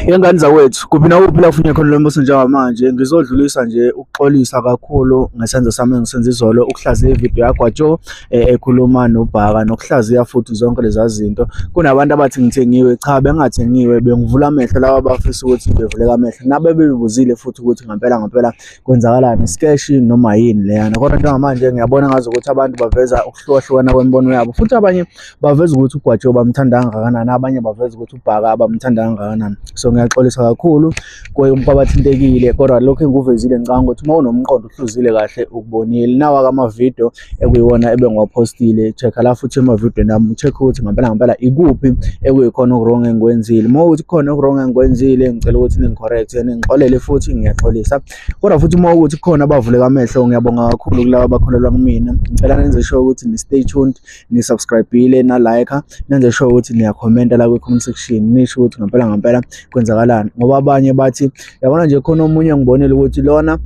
Yengane zakwethu, kuphi nakuphi la kufunye khona lo mbuso njengamanje, ngizodlulisa nje ukuxolisa kakhulu ngesenzo sami engisenze izolo, ukuhlaziya ividiyo yaGwajo ekhuluma noBhaka nokuhlaziya futhi zonke leza zinto. Kunabantu abathi ngithengiwe, cha bengingathengiwe, bengivula amehlo laba abafisa ukuthi bevuleke amehlo, nabebebuzile futhi ukuthi ngampela ngampela kwenzakalani, isikeshi noma yini leyana. Kodwa njengamanje ngiyabona ngazi ukuthi abantu baveza ukuhlukahlukana kwemibono yabo, futhi abanye baveza ukuthi uGwajo bamthanda kangakanani, abanye baveza ukuthi uBhaka bamthanda kangakanani. So ngiyaxolisa kakhulu kwabathintekile, kodwa lokhu engikuvezile ngicabanga ukuthi uma unomqondo uhluzile kahle ukubonile. Nawa-ke amavidiyo ekuyiwona ebengiwaphostile, check-a la futhi emavidiyweni ami, check ukuthi ngampela ngampela ikuphi ekuyikhona oku-wrong engikwenzile. Uma ukuthi kukhona oku-wrong engikwenzile, ngicela ukuthi ningi-correct-e, ningixolele futhi ngiyaxolisa. Kodwa futhi uma ukuthi kukhona abavuleka amehlo, ngiyabonga kakhulu kulaba abakholelwa kumina. Ngicela nenze sure ukuthi ni-stay tuned, ni-subscribe-ile, na-like, nenze sure ukuthi niyakhomenta la kwi-comment section, nisho ukuthi ngampela ngampela kwenzakalani. Ngoba abanye bathi, yabona nje khona omunye ngibonile ukuthi lona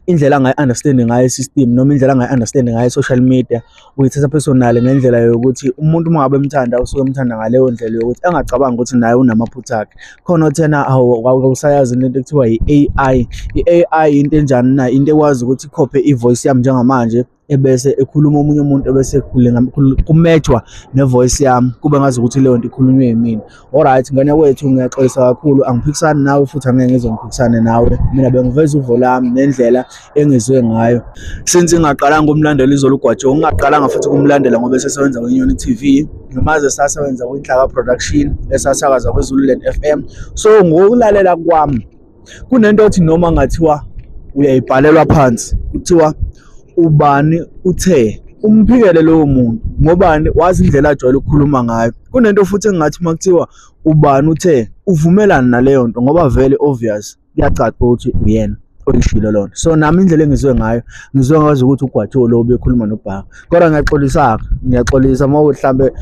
indlela angayi-understand ngayo i-system noma indlela angayi-understand ngayo i-social media uyithatha personal ngendlela yokuthi umuntu uma ngabe emthanda usuke emthanda ngaleyo ndlela yokuthi angacabangi ukuthi naye unamaphutha akhe. Khona othena awu awusayazi lento ekuthiwa i-AI. I-AI into enjani na? Into ekwazi ukuthi ikhophe i-voice yami njengamanje ebese ekhuluma omunye umuntu ebese kumethwa ne-voice yami kube ngazi ukuthi leyo nto ikhulunywe yimina. Alright, ngane kwethu, ngiyaxolisa kakhulu, angiphikisani nawe futhi angeke ngize ngiphikisane nawe. Mina bengiveza uvo lami nendlela engizwe ngayo. Since ngingaqalanga ukumlandela izolo uGwajo, ngingaqalanga futhi ukumlandela ngoba esesebenza kwiNyoni TV, ngimaze esasebenza kwiNhlaka Production, esasakaza kwiZululand FM. So ngokulalela kwami kunento othi noma ngathiwa uyayibhalelwa phansi, kuthiwa ubani uthe, umphikele lowo muntu ngobani wazi indlela ajwayele ukukhuluma ngayo. Kunento futhi engingathi uma kuthiwa ubani uthe, uvumelane naleyo nto ngoba vele obvious kuyacaca ukuthi uyena oyishilo lona. So nami indlela engizwe ngayo, ngizwe ngazi ukuthi uGwajo lo ubekhuluma noBhaka. Kodwa ngiyaxolisa-ke, ngiyaxolisa uma kuwukuthi mhlambe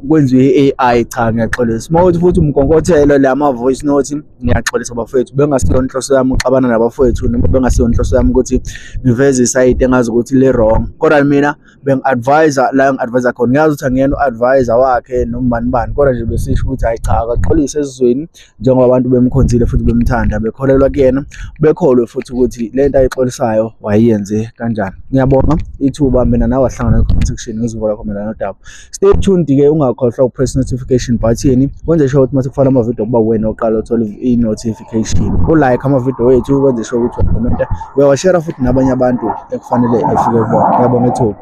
kwenziwe i-AI, cha ngiyaxolisa. Uma kuwukuthi futhi umgongothelo la ama-voice note, ngiyaxolisa bafowethu, bengasiyona inhloso yami ukuxabana nabafowethu noma bengasiyona inhloso yami ukuthi ngiveze isayidi engazi ukuthi li-wrong. Kodwa mina bengi-advise-a la engi-advise-a khona, ngiyazi ukuthi angiyena u-advisor wakhe noma bani bani, kodwa nje besisho ukuthi hhayi cha akaxolise esizweni njengoba abantu bemkhonzile futhi bemthanda, bekholelwa kuyena, bekholwe futhi ukuthi le nto ayixolisayo wayenze kanjani. Ngiyabonga ithuba, mina nawe ahlangana kwi-comment section ngizwe lakho mayelana nodaba. Stay tuned-ke, ungakhohlwa uku-press notification button, wenze sure ukuthi mase kufana amavidiyo kuba wena oqala uthola i-notification. U-like amavidiyo wethu, wenze sure ukuthi uyakhomenta, uyawashare futhi nabanye abantu ekufanele efike kubona. Ngiyabonga ithuba.